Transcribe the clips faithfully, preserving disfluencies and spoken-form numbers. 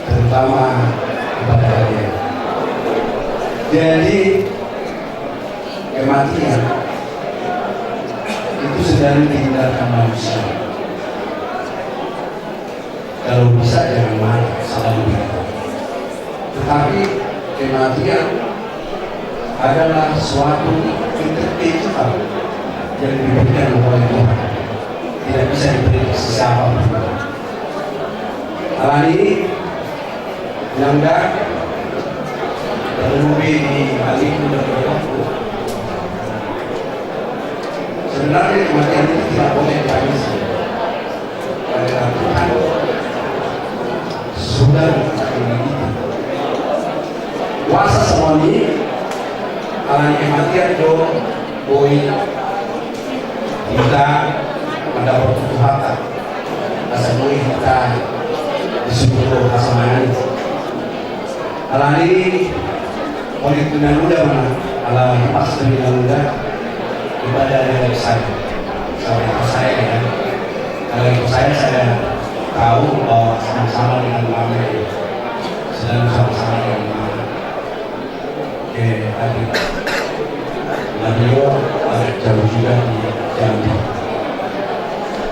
terutama kepada kalian. Jadi, kematian itu selalu dihindarkan manusia. Kalau bisa, jangan mati, selalu begitu. Tetapi kematian adalah suatu keterkejutan yang diberikan oleh Tuhan. Tidak bisa diprediksi siapa pun. Alani, inang da, terlebih di hal itu dan berlaku. Sebenarnya kematian itu tidak boleh ditangisi. Karena Tuhan sudah menangisi. Kuasa songon i, alani kematian do boi hita mandapot Tuhanta. Asa boi hita di surgo hasanganan. Alani, oleh tu na muda mana, ala pas tu na muda, ibadah dari saya. Sampai ke saya, ya. Kalau itu saya, saya tahu bahwa sama-sama dengan mama ini. Sedang sama-sama dengan mama. Oke, tadi. Mario, ada jauh juga di Jambi.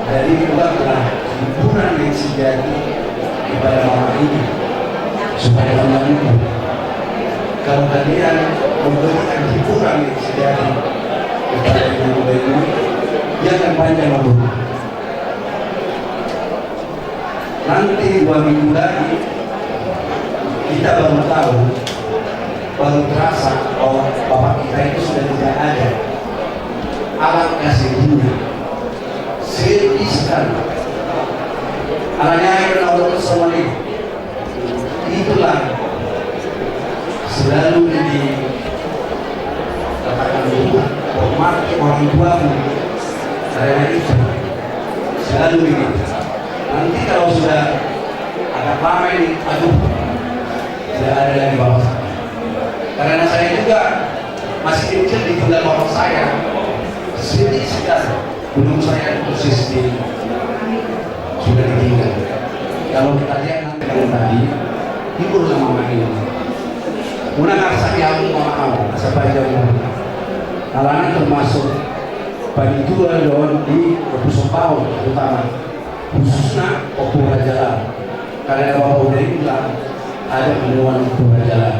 Jadi, buatlah hiburan yang sejati kepada mama ini, supaya dia menghibur. Kalau kalian memberikan hiburan yang sejati kepada ibu ini, dia akan panjang umur. Nanti dua minggu lagi, kita baru tahu, baru terasa bahwa bapak kita itu sudah tidak ada. Alangkah sedihnya. Sedih sekali. Alani i, na olo songon i. Itulah selalu dikatakan Tuhan, hormati orang tuamu. Karena itu selalu begitu. Nanti kalau sudah agak lama ini, aduh, tidak ada lagi bapak saya. Karena saya juga masih kecil ditinggal bapak saya. Sedih sekali. Belum saya S D, sudah ditinggal. Kalau kita lihat nanti, kalau tadi, hibur sama mama ini. Muna ngarasa di aku mama au, asa panjang umur. Alana termasuk panitia dohot di Ompu Sompau, terutama khususnya Ompu Raja Lam. Karena Bapak udah bilang, ada penemuan Ompu Raja Lam,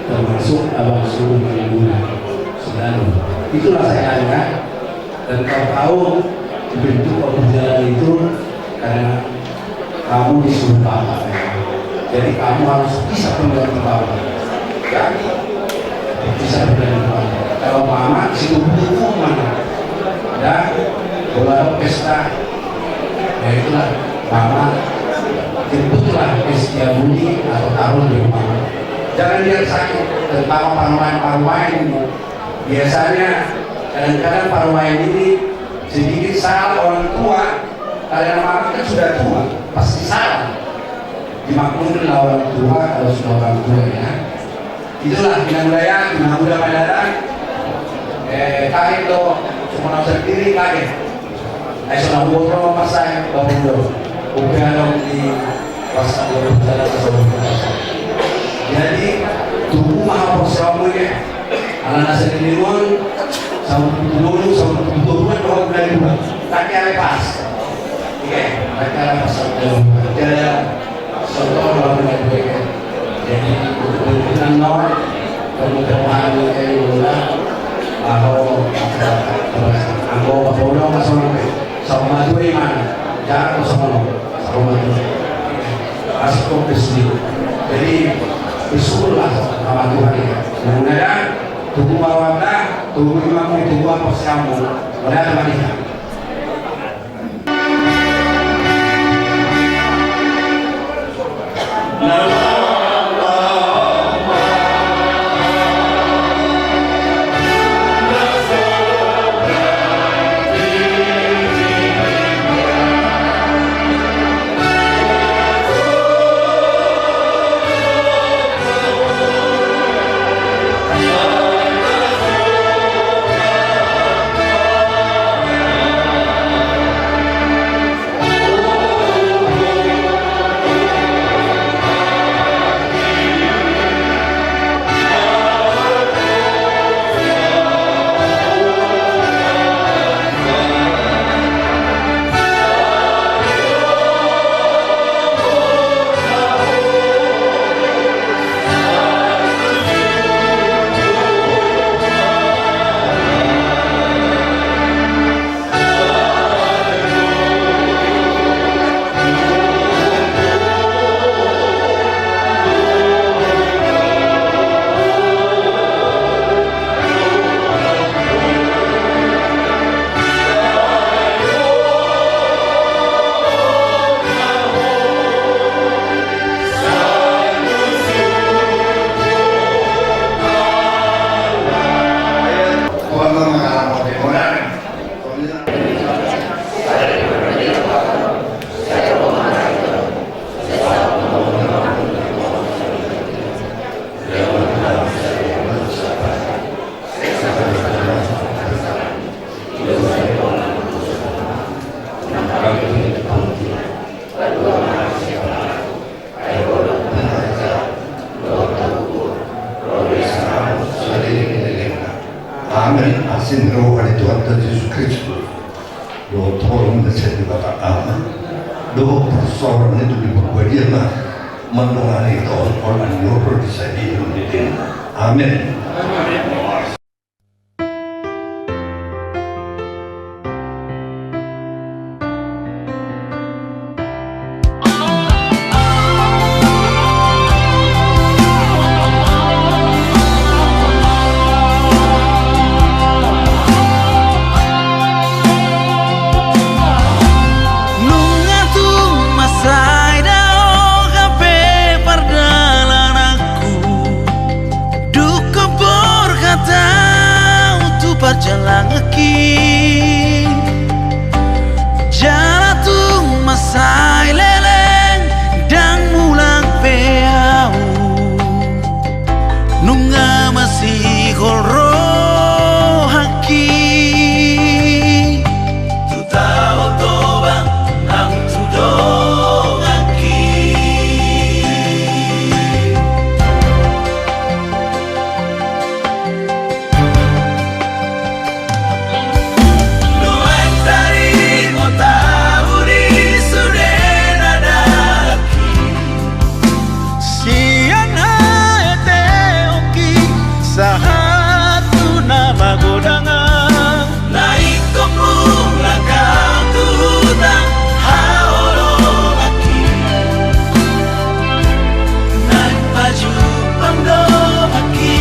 termasuk Abang Sulu Malimbula. Selalu. Itulah saya angkat. Dan kau tahu, bentuk Ompu Raja Lam itu karena kamu disuruh bapak, ya. Jadi kamu harus bisa mengerti bapak. Ya? Bisa mengerti bapak. Kalau mama, situ butuh mana? Ya? Kalau ada pesta, ya itulah, mama jemputlah Setiabudi atau Tarun di rumah. Jangan lihat sakit, terutama parumaen-parumaen ini. Biasanya, kadang-kadang parumaen ini sedikit salah orang tua, karena mama kan sudah tua, pasti salah. Dimaklumi lah orang tua, kalau sudah orang tua, ya. Itulah, inang da, inang da, inang da. Eh, kaget do, cuma sendiri kaget. Ai so na huboto ma pas ai, bapak do. Uga dong di pas. Jadi, tubu ma haporseaonmu i. Alana sandiri on, saut tubu dulu, saut tubu dulu, dohot na dua. Tangke ale pas. Oke, tangke ale pas, saut tubu dulu. Jadi, Soto lagu lagu ya. Jadi, untuk pimpinan non, kemudian hari ini guna, aho, anggo bapak udah masuk, sama tuh iman, jangan kosong, sama tuh. Masuk ke sini. Jadi, bersyukurlah sama Tuhan ya. Mudah-mudahan, tubuh bawah, tubuh imam, tubuh apa siamu. Mudah-mudahan. Asi ni roha ni Tuhanta Jesus Kristus, dohot holong ni Debata Ama, dohot parsaoran ni Tondi Parbadia ma mandongani hita holan di on ro di sadihon ni denggan. Amen. Nunga tung mansai dao hape pardalananku, dung borhat ahu tu parjalanganki. Jala tung mansai leleng, ndang mulak be ahu, nunga masihol rohangki. Tu Tao Toba nang tu donganki. Nuaeng taringot ahu di sude na dalanki, sian haeteonki sahat tu na magodang. Na ingkon mulak ahu tu huta haholonganki, naeng pajumpang donganki.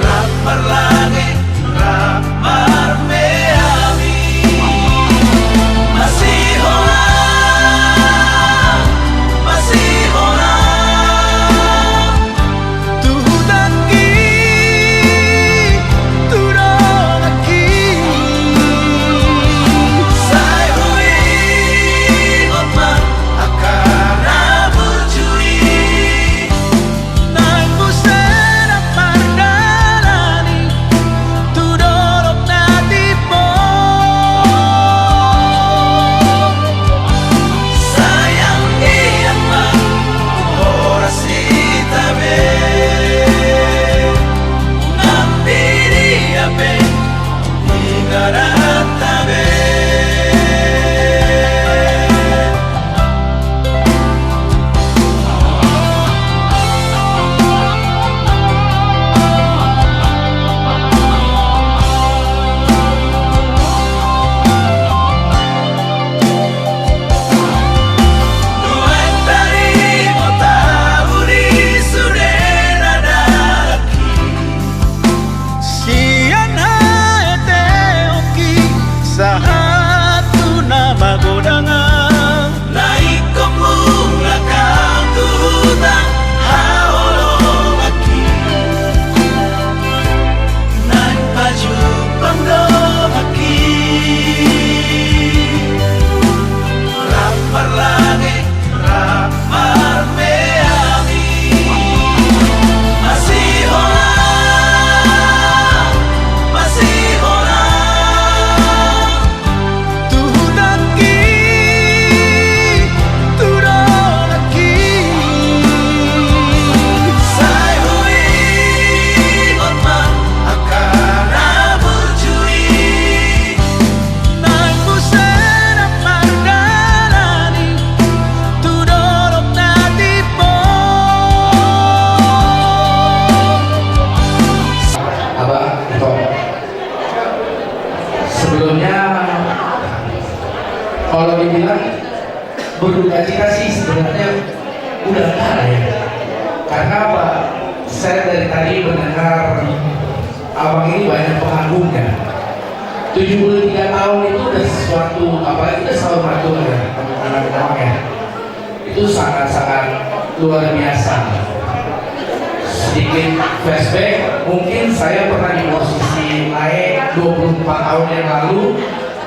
Rap marlange, rap marmeami, masihola, masihola. Tu hutangki, tu donganki. Sai huingot ma angka na burju i, naeng muse na mardalani tu dolok na timbo. Sai anggiat ma horas hita be, ngambi dia pe ingananta be. Nuaeng taringot ahu di sude na dalanki, sian haeteonki sahat tu na magodang. Na ingkon mulak ahu tu huta haholonganki, naeng pajumpang donganki. Rap marlange, rap marmeami, masihola, masihola. Tu hutangki, tu donganki. Sai huingot ma angka na burju i, naeng muse na mardalani tu dolok na timbo. Abang, Ito. Sebelumnya, kalau dibilang berduka cita sih sebenarnya udah enggak ya. Karena apa? Saya dari tadi mendengar abang ini banyak pengakuannya. Tujuh puluh tiga tahun itu udah sesuatu, apalagi kita selalu ngatur ya, teman-teman ya. Itu sangat-sangat luar biasa. Sedikit flashback, mungkin saya pernah di posisi Lae dua puluh empat tahun yang lalu,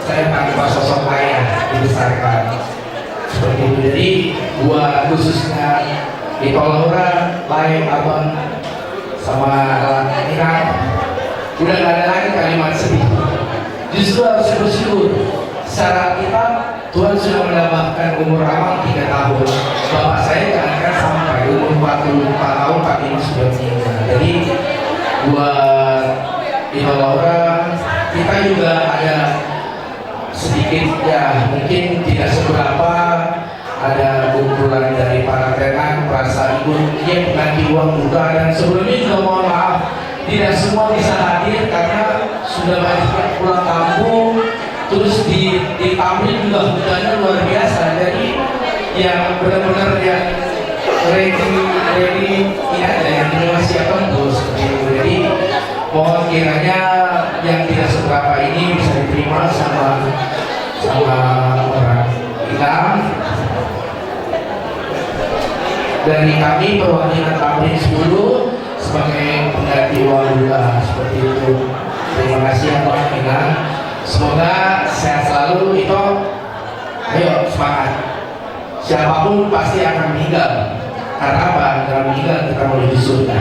saya tanpa sosok ayah dibesarkan. Seperti itu. Jadi, buat khususnya Ito, Laura, Lae, Abang, sama Inang, udah gak ada lagi kalimat sedih. Justru harus bersyukur. Secara kita, Tuhan sudah menambahkan umur Abang tiga tahun. Bapak saya jangankan sampai umur empat puluh empat tahun, Pak, ini sudah meninggal. Jadi, Buat Ito Laura, kita juga ada sedikit, ya, mungkin tidak seberapa, ada kumpulan dari para tenan merasa ikut, ya, mengganti uang juga. Dan sebelumnya juga mohon maaf, tidak semua bisa hadir karena sudah banyak yang pulang kampung, terus di, di Tamrin juga hujannya luar biasa. Jadi, ya, benar-benar, ya, ready, ready ini aja, yang penting siap tempur seperti itu. Jadi, mohon kiranya yang tidak seberapa ini bisa diterima sama, sama orang Inang. Dari kami perwakilan Tamrin sepuluh sebagai pengganti uang juga seperti itu. Terima kasih ya, Pak Inang. Semoga sehat selalu, Ito. Ayo, semangat. Siapapun pasti akan meninggal. Karena apa? Karena meninggal kita mau di surga.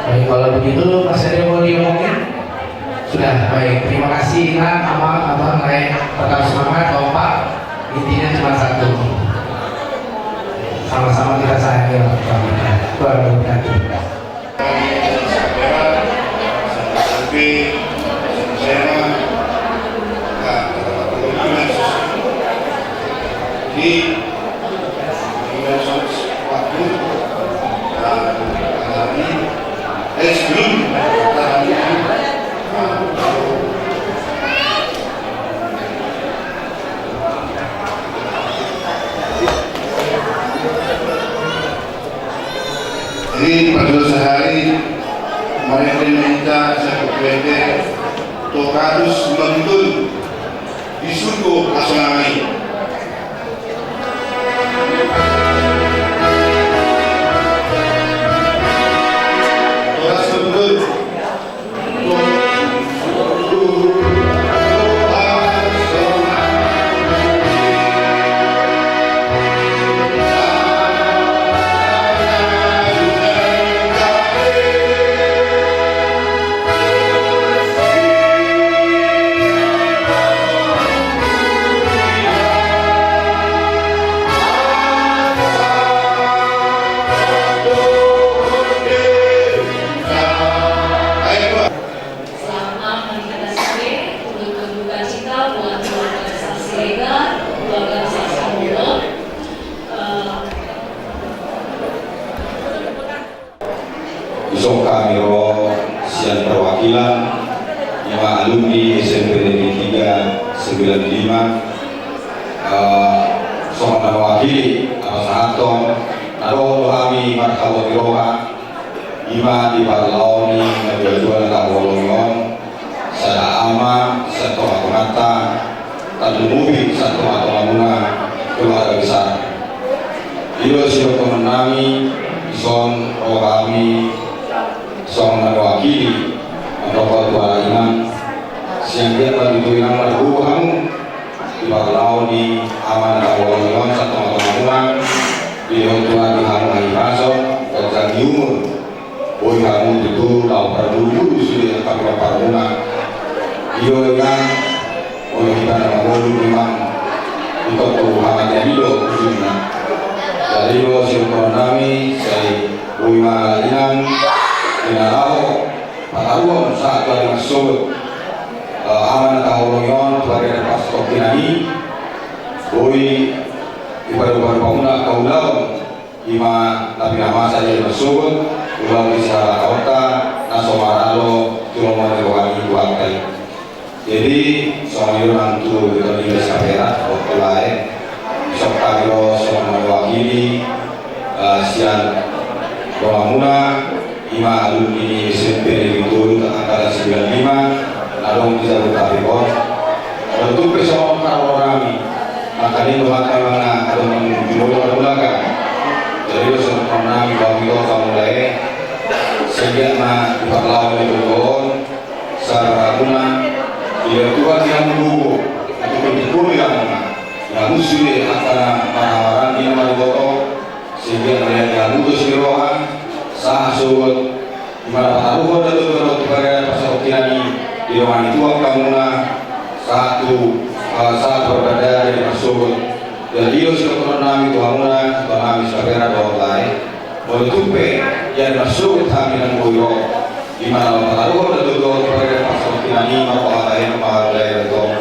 Baik, kalau begitu, masih ada yang mau diomongin? Sudah, baik. Terima kasih, Inang, Amang, Abang, Lae. Tetap semangat, kompak. Intinya cuma satu. Sama-sama kita sayangi orang tua kita. Tuhan memberkati. Jadi, pada sahari, mari kita minta satu P T, tokatus mangkun di surgo asonami. Tokatus mangkun. Selamat hari Kadasawe, turut berduka cita buat keluarga besar Siregar, keluarga besar Simbolon. Eh, Dison hami ro sian perwakilan, ima alumni S M P Negeri tiga sembilan lima, eh, songon na mewakili, na pasahathon, na dohot do hami marhabot ni roha, ima di parlao ni natuatua na tahaholongi on, sada ama sian tongatonganta, tarlumobi sian tongatongana keluarga besar. I do sidohonon nami, dison ro hami songon na mewakili, mandok tu halak inang, sian dia ma tutu inang margogo hamu, di parlao ni ama na tahaholongi on sian tongatongamuna, dilehon Tuhan di hamu hahipason, ganjang ni umur. Boi hamu tutu laho parbulubulu sude angka pinompar muna. I do inang, molo hita na mangolu memang ingkon tu hamatean i do ujungna. Jadi do sidohonon nami, sai boi ma inang, di na laho pataruhon sahat tu ari marsogot, eh, ama na tahaholongi on tu ari na parsatongkinan i, boi dipadupadupa muna angka ulaon, ima na pinamasa di ari marsogot, ulaon ni sihalalaonta, na so maralo tu lomo ni roha ni Tuhanta i. Jadi, songon i do nang tu ito ni Bais Kaperat, dohot tu lae. Dison hami ro songon na mewakili, eh, sian donganmuna, ima alumni ni S M P Negeri tolu angkatan sembilan lima, na adong di Jabodetabek on. Molo tung pe songon hararoa nami, mangkaning do hata manang adong manang di molo marmulakan. Jadi do songon nami bang ito pamulae, sehingga ma di parlao ni gogo on, sabar hamuna, dilehon Tuhan di hamu gogo, untuk mendukung di hamuna. Di hamu sude angka na marhahamaranggi na mariboto, sehingga melihat di hamu dos ni roha, sahat sogot, di mana pataruhon na tutu tu ari na parsatongkinan i, di dongan ni Tuhan hamuna, sahat tu, eh, sahat tu parbadaan di ari marsogot. Jadi i do sidohonon nami tu hamuna, tu nami Bais Kaperat dohot lae. Molo tung pe, di ari marsogot hami nang boi ro. Ima na pataruhon na tutu tu parade pastor kinani marko hata eno mahalai retong.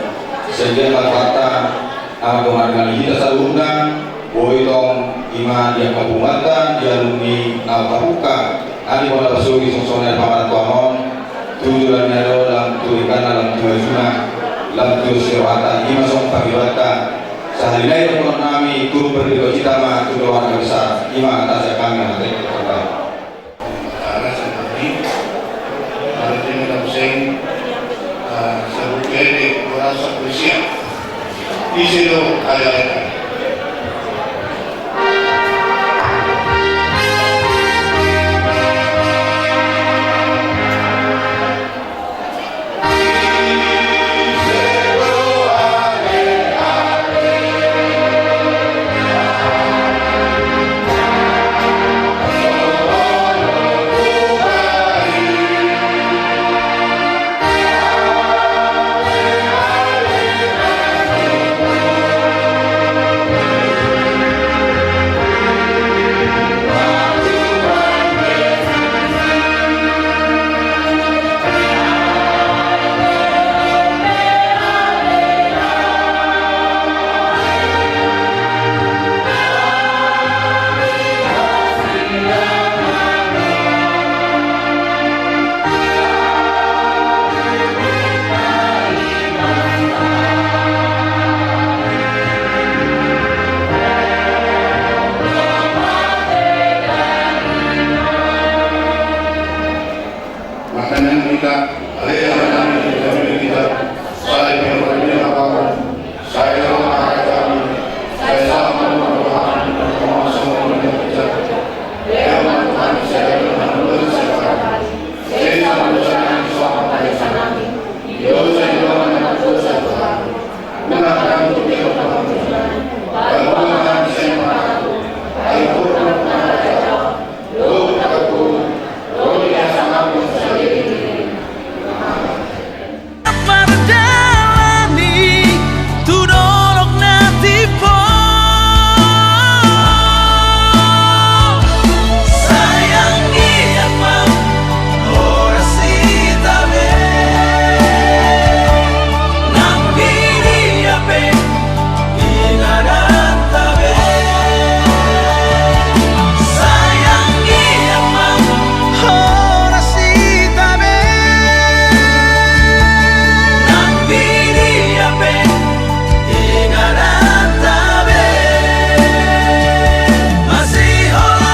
Sehingga marpata ama dongan dengan hita saluhutna. Boi tong ima di angka punguanta di alumni na pabuka. Adi bona basugi songsong na pamantuan on. Tujuan na do lam tu ikan lam tu majuna. Lam tu sirwata ima song pagibata. Sahali nai dohonon nami tu berdua cita ma tu keluarga besar. Ima tasa kami hati. Acara seni pada tim dalam seng, eh, sebut gede, kurasa polisi. Isi do kaya-kaya. Makanan kita, ale makanan kita, kita, saya yang berdoa apa? Saya yang berdoa apa? Saya sama dengan Tuhan, sama dengan Tuhan. Dia sama Tuhan, saya dengan Tuhan, saya sama. Saya sama Tuhan, saya sama. Dia sama Tuhan, saya sama. Gunakan untuk dia, Tuhan. Gunakan saya, Tuhan. Ayo, Tuhan. Mardalani tu dolok na tipo. Sayangi amang horas hita be. Nang di dia pe inganan ta be. Sayangi amang horas hita be. Nang di dia pe inganan ta be. Masihola.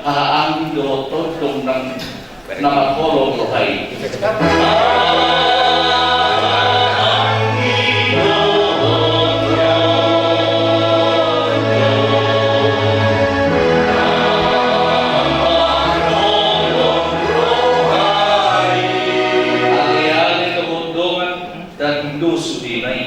Haha anggi dohot tondong nang na marholong roha i. Ale-ale dohot dongan, tading do sudena i.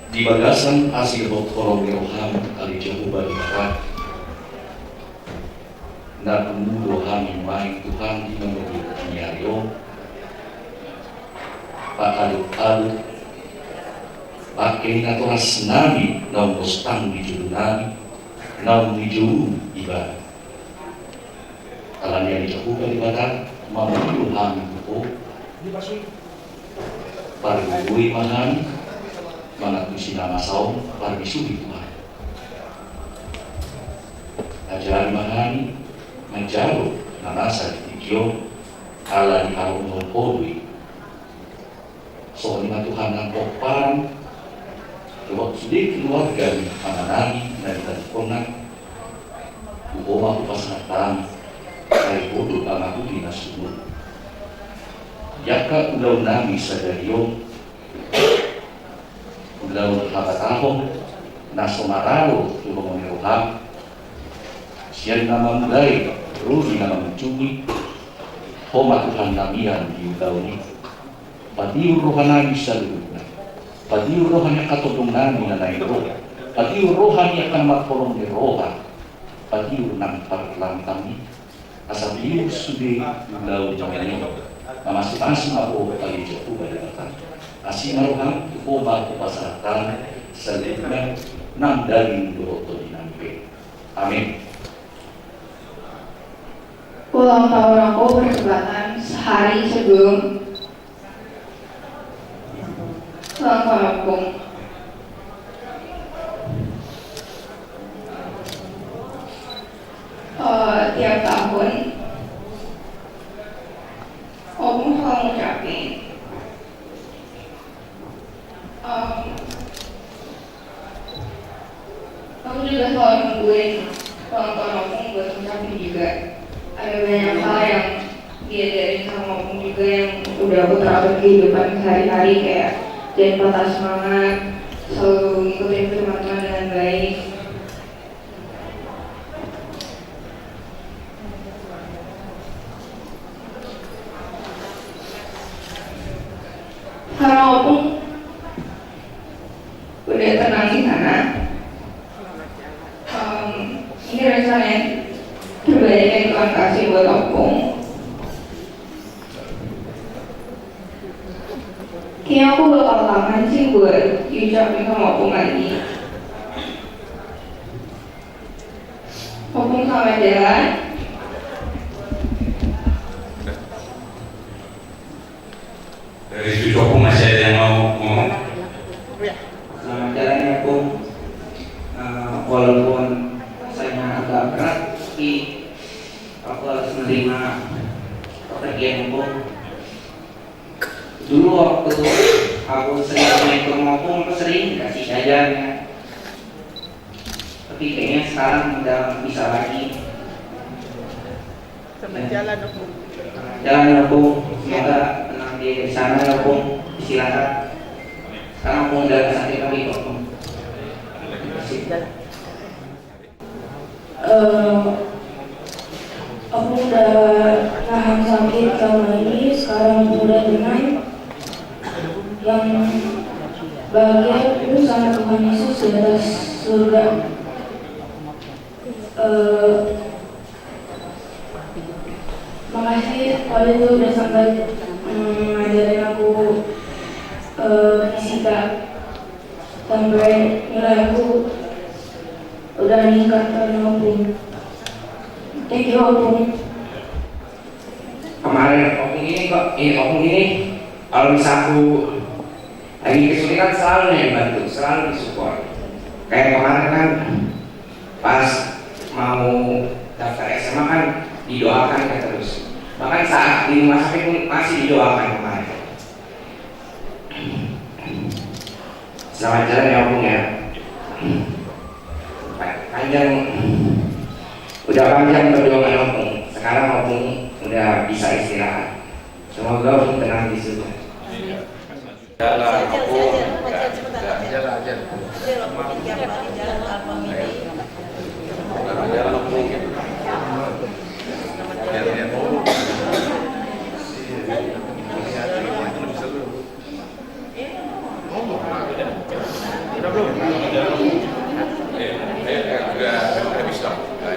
Di bagasan asi dohot holong ni roham, ale Jahowa Debata. Na pungu do hami nuaeng Tuhan di na manggohi ni ari on, paadop-adop bangke ni natorasnami naung gostang di jolonami, naung dijou Ibana. Alani i Jahowa Debata, mamungka hami tu Ho, pargogoi ma hami mangantusi na masa on, parbisuhi Tuhan. Ajari ma hami manjalo na masa di tingki on, ala ni haholomhon Ho do i. Songon i ma Tuhan nang pomparan, dohot sude keluarga ni amanami na di tandukonna, tu Ho ma hupasahat hami, sai Ho do pangahului na sumurung. Di angka ulaonnami sadari on, ulaon habatahon na so maralo tu lomo ni roham, sian na mamulai ro di na mangujungi, Ho ma Tuhan nami an di ulaon i. Patiur rohanami saluhutna. Patiur roha ni angka tondongnami na naeng ro. Patiur roha ni angka na marholong ni roha. Patiur nang parlantanami. Asa tiur sude ulaon nami on. Mamasumasu ma Ho, ale Jahowa Debata. Asi ma roham, tu Ho ma hupasahat hami saluhutna, nang daging dohot tondinami pe. Amin. Ulang tahun aku bertepatan sehari sebelum ulang tahun aku. Eh, tiap tahun, opung selalu ngucapin. Em, aku juga selalu nungguin ulang tahun opung buat ngucapin juga. Ada banyak hal yang diajarin sama opung juga yang udah aku terapin kehidupan sehari-hari, kayak jangan patah semangat, selalu ngikutin firman Tuhan dengan baik. Karena opung udah tenang di sana, em, ini rencana yang terbaik yang Tuhan kasih buat opung. Kayaknya aku bakal kangen sih buat diucapin sama opung lagi. Opung, selamat jalan. Dari cucu opung masih ada yang mau ngomong? Selamat jalan ya, Pung. Eh, walaupun rasanya agak berat, tapi aku harus menerima pekerjaan Pung. Dulu waktu aku sering main ke rumah Pung, aku sering dikasih jajan, ya. Tapi kayaknya sekarang udah nggak bisa lagi. Selamat jalan, Opung. Jalan, Opung. Semoga tenang di sana, ya, Opung. Istirahat. Sekarang Opung udah nggak sakit lagi, Opung. Terima kasih. Eh, aku udah nahan sakit selama ini, sekarang aku udah tenang. Yang bahagia aku sama Tuhan Yesus di atas surga. Eh, makasih, Pak, itu udah sempat, mm, ngajarin aku, eh, fisika. Sampai nilai aku udah meningkat karena Opung. Thank you, Opung. Kemarin Opung ini kok, eh, Opung ini kalau misalku lagi kesulitan selalu nih bantu, selalu disupport. Kayak kemarin kan pas mau daftar S M A kan didoakan kan terus. Bahkan saat di rumah sakit pun masih didoakan kemarin. Selamat jalan ya, Opung, ya. Pa-, panjang, udah panjang perjuangan Opung. Sekarang Opung udah bisa istirahat. Semoga Opung tenang di surga. Jalan, Opung. Jalan, jalan. Jalan, Opung. Biar dia ngomong.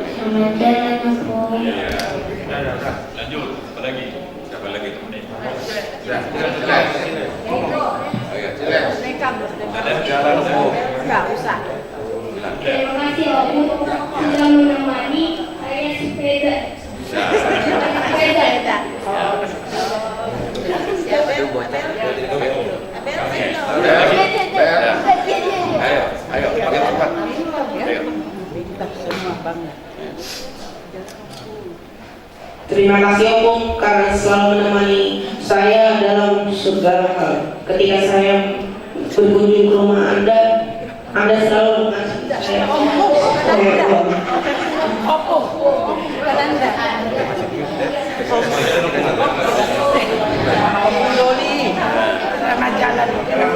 Selamat jalan, Opung. Terima kasih, Ompung, karena selalu menemani saya dalam segala hal. Ketika saya berkunjung ke rumah Anda, Anda selalu mengasih saya.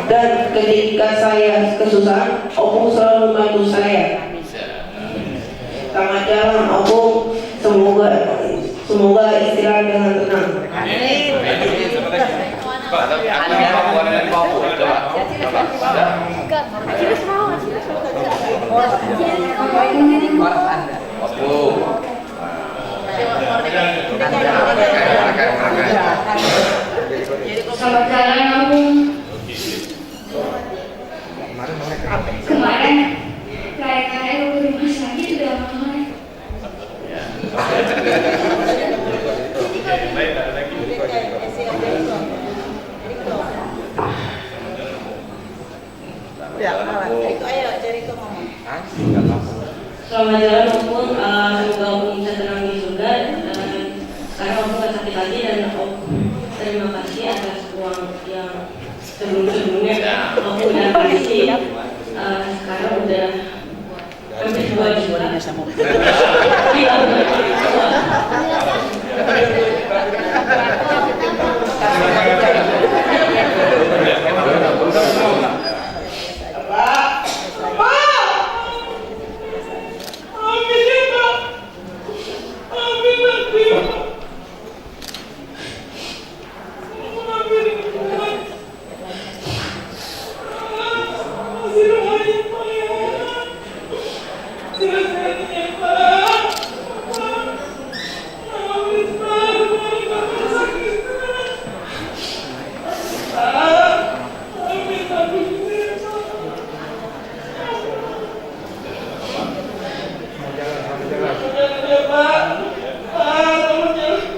Dan ketika saya kesusahan, Ompung selalu membantu saya. Selamat jalan, Ompung. Semoga, semoga istirahat dengan tenang. Amin. Coba, coba. Selamat jalan, Ompung. Kemarin, kayak-kayak lu ke rumah sakit udah lama. Ya, ayo, jadi ke mama. Selamat jalan, Ompung. Eh, semoga Ompung bisa tenang di surga. Eh, sekarang Ompung nggak sakit lagi dan Ompung terima kasih atas uang yang sebelum-sebelumnya Ompung udah kasih. Eh, sekarang udah hampir dua juta. Iya, udah dua juta.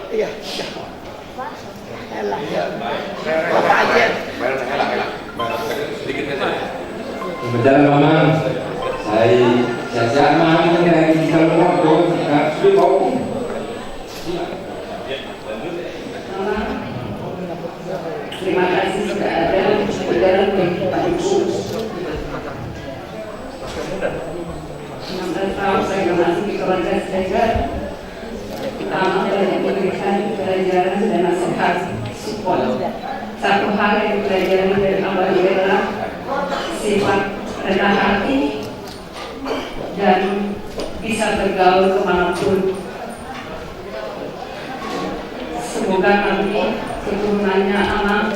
Iya, iya. Elah. Apa aja? Berjalan, Mamang. Saya sehat-sehat, Mamang. Ini lagi di dalam waktu, sudah kau. Mamang, terima kasih sudah ada di dalam kehidupanku. Enam belas tahun saya masih di keluarga Siregar. Pertama, saya diberikan pelajaran dan nasihat, support. Satu hal yang dipelajari dari Abah itu adalah sifat rendah hati dan bisa bergaul kemanapun. Semoga nanti keturunannya Amang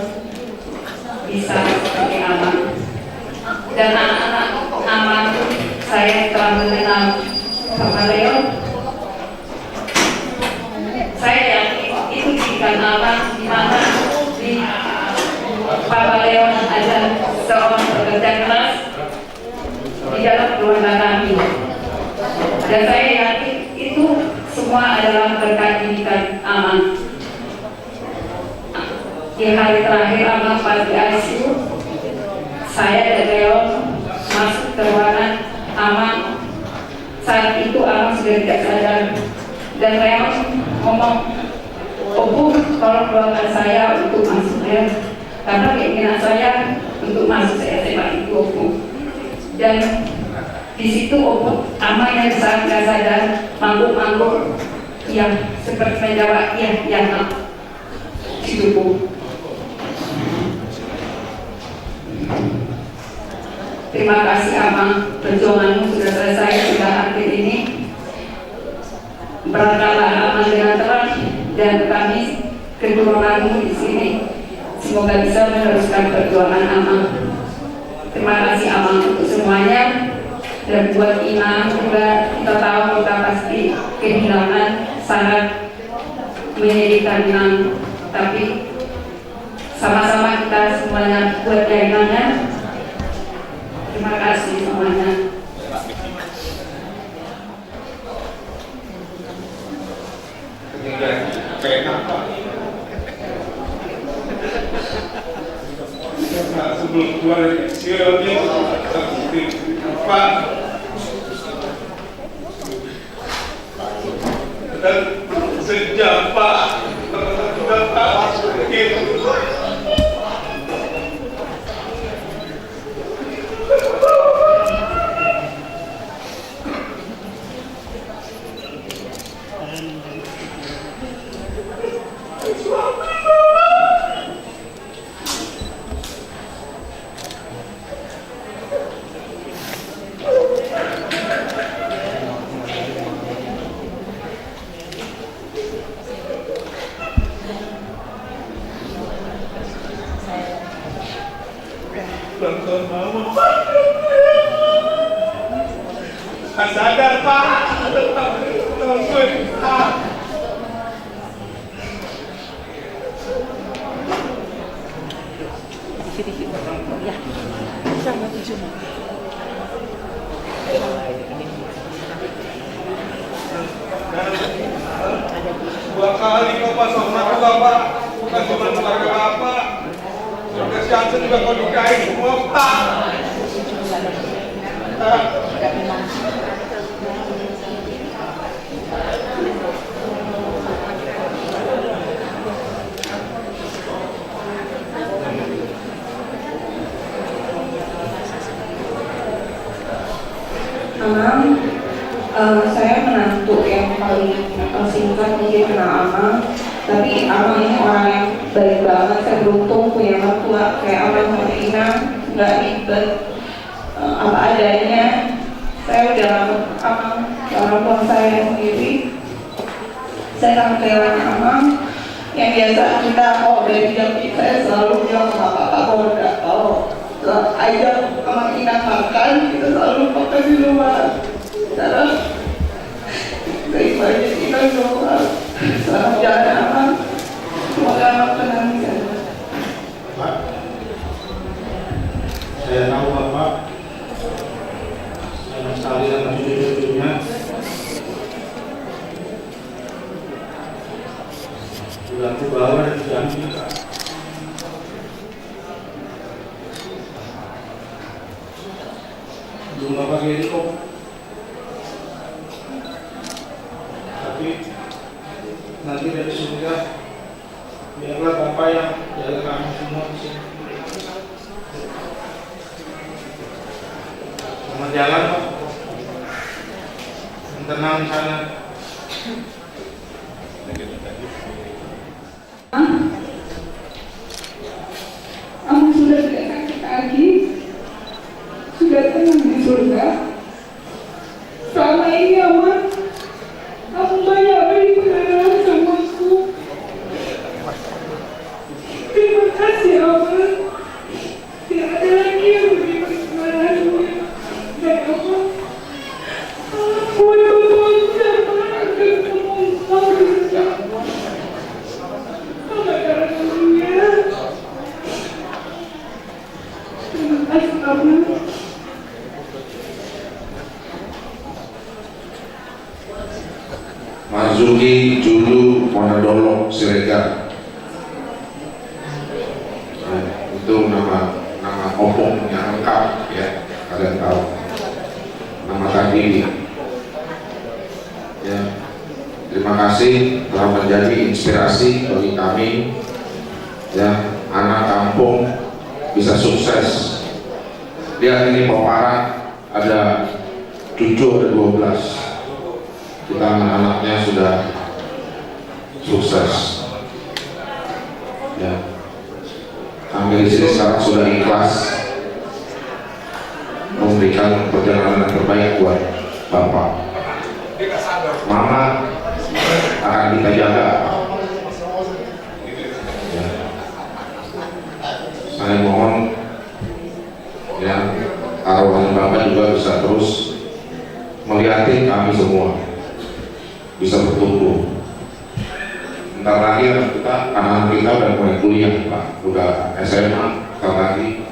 bisa seperti Amang. Dan anak-anak Amang, saya telah mengenal Papa Leon. Saya yakin itu didikan Amang, di mana di Papa Leon ada seorang pekerja keras di dalam keluarga kami. Dan saya yakin itu semua adalah berkat didikan Amang. Di hari terakhir Amang pas di I C U, saya dan Leon masuk ke ruangan Amang. Saat itu Amang sudah tidak sadar. Dan Leon ngomong, "Ompung, tolong doakan saya untuk masuk ya. Karena keinginan saya untuk masuk S M A itu, Ompung." Dan di situ Ompung, Amang yang saat nggak sadar, mangguk-mangguk, ya, seperti menjawab, "Iya, iya, Mak." Cukup. Terima kasih, Amang. Perjuanganmu sudah selesai, sudah akhir ini. Berangkatlah Amang dengan terang dan kami keturunanmu di sini. Semoga bisa meneruskan perjuangan Amang. Terima kasih, Amang, untuk semuanya. Dan buat Inang juga, kita tahu kita pasti kehilangan, sangat menyedihkan, Inang. Tapi sama-sama kita semuanya kuat ya, Inang, ya. Terima kasih semuanya. Sebelum keluar dari kecil, dia Sejak, Pak. Sadar, Pak. Sadar, Pak. Tolong gue, Pak. Dua kali kau pas hormat ke Bapak, bukan cuma keluarga Bapak. Keluarga Siansen juga kau nikahin semua, Pak. Amang, eh, saya menantu yang paling, eh, singkat mungkin kenal Amang. Tapi Amang ini orang yang baik banget. Saya beruntung punya mertua kayak Amang sama Inang, nggak ribet. Eh, apa adanya. Saya udah nganggep Amang orang tua saya sendiri. Saya sangat kehilangan Amang. Yang biasa kita, oh, dari Jambi, saya selalu bilang sama Bapak, kalau udah, kalau, eh, ajak Amang Inang makan, kita selalu makan di luar. Sekarang saya ibaratnya Inang doang. Selamat jalan, Amang. Semoga Amang tenang di sana. Pak, saya tahu Bapak sayang sekali sama cucu-cucunya. Sudah aku bawa dari Jambi, Pak. Belum Bapak kirim kok. Tapi nanti dari surga, biarlah Bapak yang jaga kami semua di sini. Selamat jalan, Pak. Yang tenang di sana. Amang sudah tidak sakit lagi, sudah tenang di surga. Selama ini, Amang, Amang banyak beri pengarahan sama aku. Terima kasih, Amang. Tidak ada lagi yang lebih berkenan dari Allah. Ampun, Bapa, siapa akan menolong di surga? Sama darah dunia. Terima kasih, Amang. Marzuki julu Monadolok Siregar. Ya, itu nama, nama opung yang lengkap, ya, kalian tahu. Nama tadi, ya. Terima kasih telah menjadi inspirasi bagi kami, ya, anak kampung bisa sukses. Lihat ini, pomparan ada tujuh, ada dua belas. Kita anak-anaknya sudah sukses. Ya. Kami di sini sekarang sudah ikhlas memberikan perjalanan yang terbaik buat Bapak. Mama akan kita jaga. Ya. Saya mohon, ya, arwahnya Bapak juga bisa terus melihatin kami semua bisa bertumbuh. Ntar lagi anak kita, anak-anak kita udah mulai kuliah, Pak, udah S M A, ntar lagi.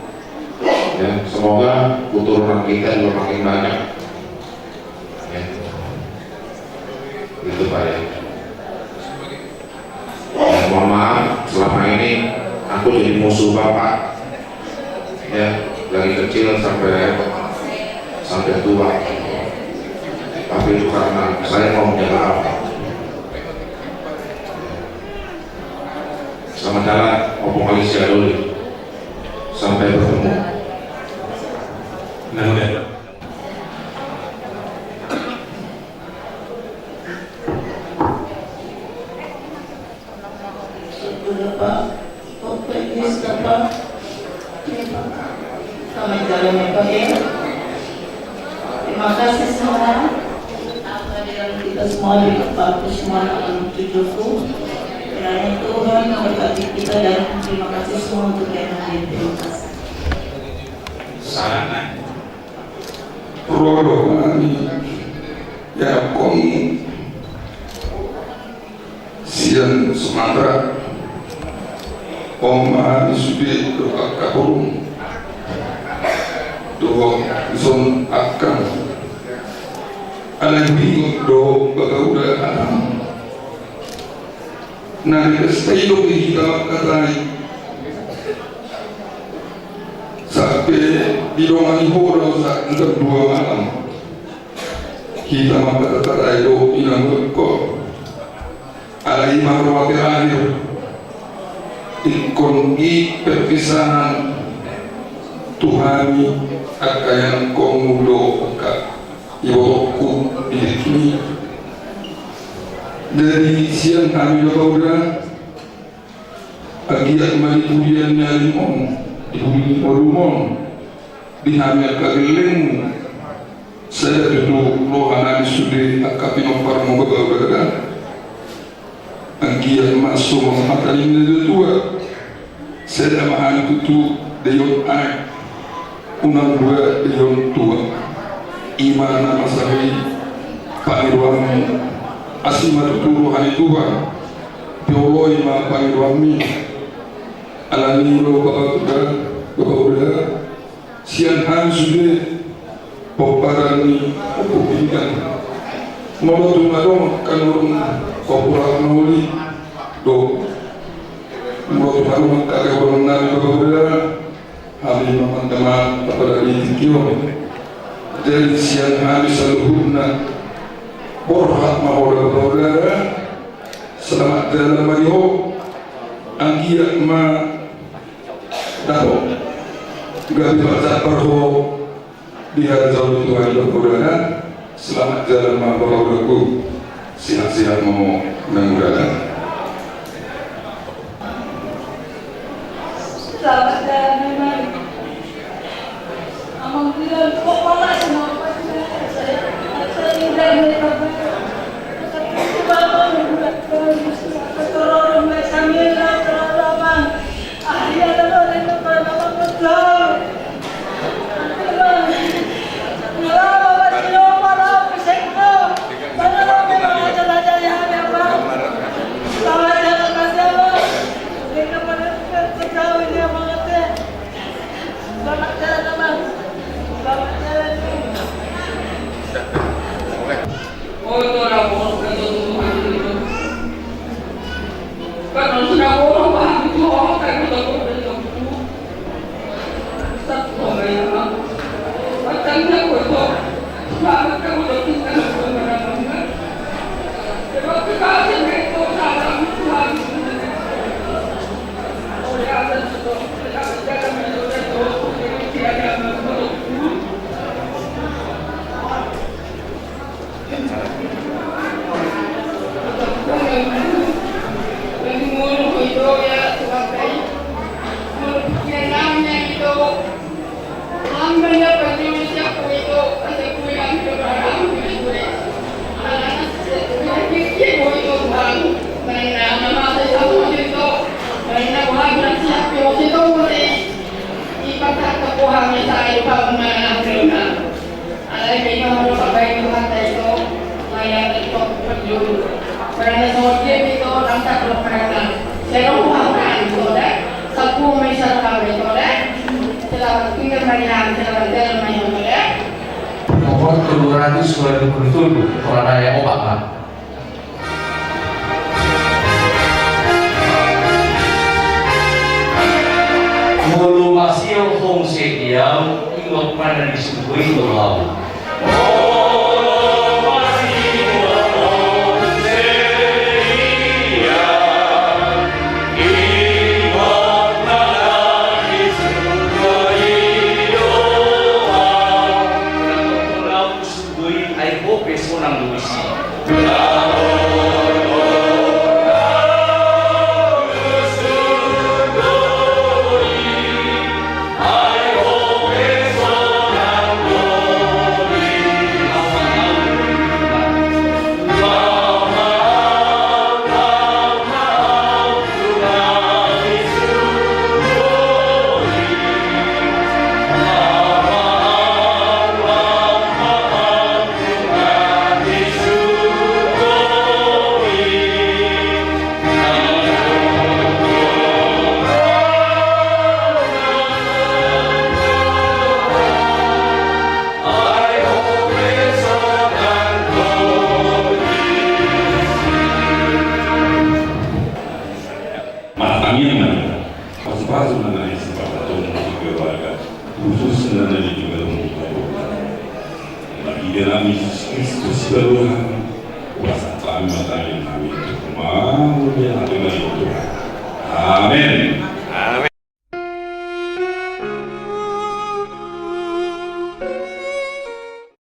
Ya, semoga keturunan kita juga makin banyak. Ya. Gitu, Pak, ya. Ya, mohon maaf, selama ini aku jadi musuh Bapak. Ya, dari kecil sampai, sampai Tua. Tapi itu karena saya mau menjaga apa? Sama jalan, opo kali sia dulu. Sampai bertemu. Nah, udah. Syukur, Pak. Oke, yes, Pak. Selamat jalan ya, Pak, ya. Terima kasih semua. Apa yang kita semua di Bapak semua anak cucuku. Kiranya Tuhan memberkati kita dan terima kasih semua untuk yang hadir. Terima kasih. Sana. Rodo kami ya kong sian Sumatera. Oma ni sude do angka burung. Dohot dison angka. Alai bingung do bagauda anak. Na di pesta i do hita mangkatai. Sampe didongani ho do sahat jam dua malam. Hita mangkatatai do inang dohot. Alai i ma roha terakhir. Ingkon i perpisahan tu hami angka ianakkonmu dohot angka ibotongku di tingki. Jadi sian hami do bagauda. Anggiat ma di pudian ni alim on, di pudi ni ngolum on, di hami angka gellengmu. Sada tutu roha nami sude angka pinomparmu bagauda. Anggiat ma songon hata ni natuatua. Sada ma hami tutu daion aek. Unang dua daion tua. I ma na masa i pangidoanmu. Asi ma tutu roha ni Tuhan. Dioloi ma pangidoanmi. Alani i do bagauda, bagauda. Sian hami sude pomparan ni Ompu Pinggan. Molo tung adong angka na ro pomparan na uli do. Molo tung adong angka keborang nami bagauda. Hami ma mandaman tapada di tingki on. Jadi sian hami saluhutna. Borhat ma ho da bagauda. Selamat jalan ma di ho. Anggiat ma dapot gabe parjambar ho. Di harajaon ni Tuhan i bagauda. Selamat jalan ma bagaudaku. Sehat-sehat ma ho nang udana. Selamat jalan memang. Amang bilang kok malah sama apa sih? Saya saya tidak mereka. Saya tidak mereka. Saya tidak mereka. Alai pe ima molo pabaen Tuhanta ito, maya ito penjuru. Berada songon dia pe ito, langkah dohot karena. Serong Tuhan kan ito, da? Sapu mesa roham ito, da? Selamat tinggal Mariam, selamat jalan Mariam, da? Nomor tujuh ratus dua puluh tujuh, Orang Raya Obak, Pak. Molo masihol ho muse di au, ingot ma na di sude i do au. Ho pe sonang do disi. Martangiang ma hita. Pasu-pasu ma na di sipata tong di keluarga, khususna na di keluarga. Marhite Tuhan Yesus Kristus, Tuhan, pasahat hami ma tangiang hami tu Ho, mauliate ma di Ho Tuhan. Amen.